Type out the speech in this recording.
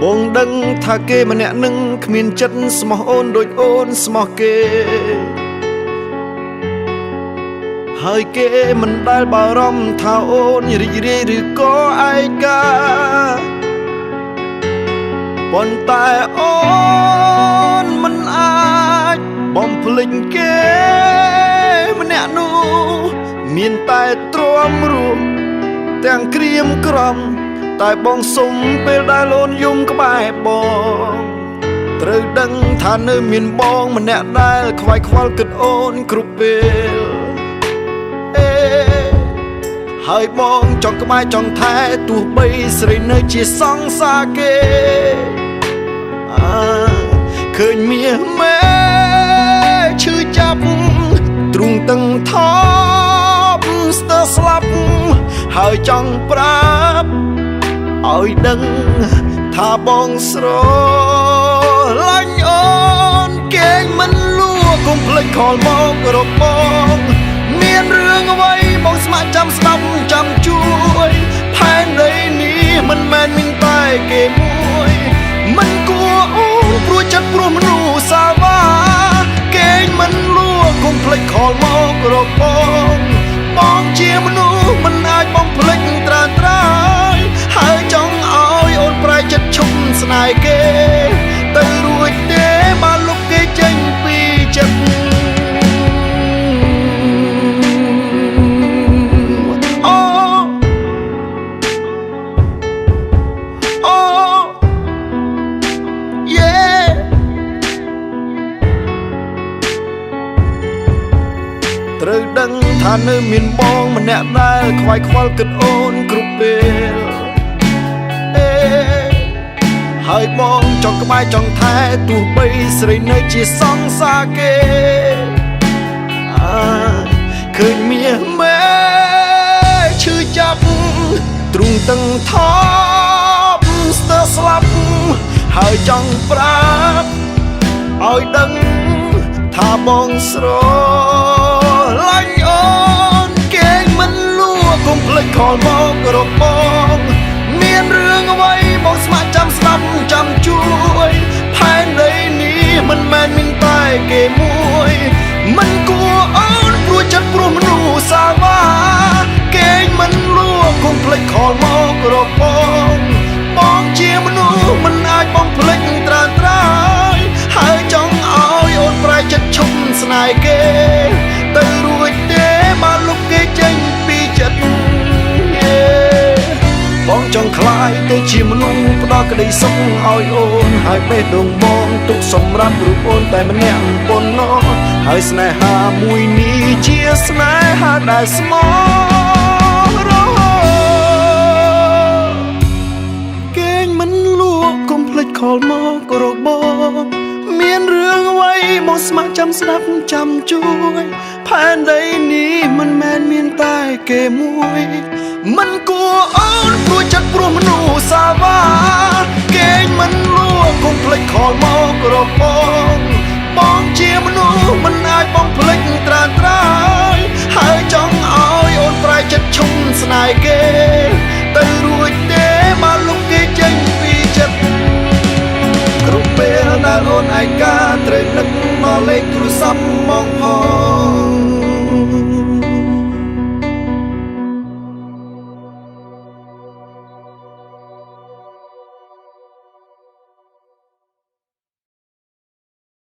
បងដឹងថាគេម្នាក់នឹងគ្មានចិត្តស្មោះអូនដូចអូនស្មោះគេហើយគេមិនដែលបារម្ភថាអូនរីករាយឬក៏ឯកាប៉ុន្តែអូនមិនអាចបំភ្លេចគេម្នាក់នោះមានតែទ្រាំរួមទាំងក្រៀមក្រំតែបងសុំពេលដែលអូនយំក្បែរបងត្រូវដឹងថានៅមានបងម្នាក់ដែលខ្វាយខ្វល់គិតអូនគ្រប់ពេលអេហើយបងចង់ក្បែរចង់ថែទោះបីស្រីនៅជាសង្សារគេអើឃើញមាសមេឈឺចាប់ទ្រូងតឹងថប់ស្ទើរស្លាប់ហើយចង់ប្រាប់ឲ្យដឹងថាបងស្រឡាញ់អូនគេងមិនលួកុំភ្លេចខលមករកបងមានរឿងអ្វីបងស្ម័គ្រចាំស្ដាប់ចាំជួយផែនដីនេះមិនមែនមានតែគេមួយមិនគួរអូនព្រោះចិត្តព្រោះមនុស្សសាវ៉ាគេងមិនលួកុំភ្លេចខលមករកបងបងជាមនុស្សមិនអាចបំភ្លេចត្រាត្រាយហើយចង់ឲ្យអូនប្រែចិត្តឈុំស្នេហ៍គេទៅរួចទេបើលុបគេចេញពីចិត្តអូអូយេត្រូវដឹងថានៅមានបងម្នាក់ដែលខ្វាយខ្វល់គិតអូនគ្រប់ពេលអេហើយបងចង់ក្បែរចង់ថែទោះបីស្រីនៅជាសង្សារគេអើឃើញមាសមេឈឺចាប់ទ្រូងតឹងថប់ស្ទើរស្លាប់ហើយចង់ប្រាប់ឲ្យដឹងថាបងស្រឡាញ់អូនគេងមិនលួកុំភ្លេចខលមករកបងមានរឿងអ្វីបងស្ម័គ្រចាំស្ដាប់ចាំជួយផែនដីនេះមិនមែនមានតែគេមួយមិនគួរអូនព្រោះចិត្តព្រោះមនុស្សសាវ៉ាគេងមិនលួកុំភ្លេចខលមករកបងបងជាមនុស្សមិនអាចបំភ្លេចត្រាត្រាយហើយចង់ឲ្យអូនប្រែចិត្តឈុំស្នេហ៍គេទៅរួចទេបើលុបគេចេញពីចិត្តបងចង់ខ្លាយទៅជាមនុស្សផ្ដល់ក្តីសុខឲ្យអូនហើយបេះដូងបងទុកសម្រាប់រូបអូនតែម្នាក់ប៉ុណ្ណោះហើយស្នេហាមួយនេះជាស្នេហាដែលស្មោះរហូតគេងមិនលក់កុំភ្លេចខលមករកបងមានរឿងអ្វីមកស្ម័គ្រចាំស្ដាប់ចាំជួយផែនដីនេះមិនមែនមានតែគេមួយមិនគួរអូនព្រោះចិត្តព្រោះមនុស្សសាវ៉ាគេងមិនលួកុំភ្លេចខលមករកបងបងជាមនុស្សមិនអាចបំភ្លេចត្រាត្រាយហើយចង់ឲ្យអូនប្រែចិត្តឈុំស្នេហ៍គេទៅរួចទេបើលុបគេចេញពីចិត្តគ្រប់ពេលដែលអូនឯកាត្រូវនឹកមកលេខទូរស័ព្ទបងផ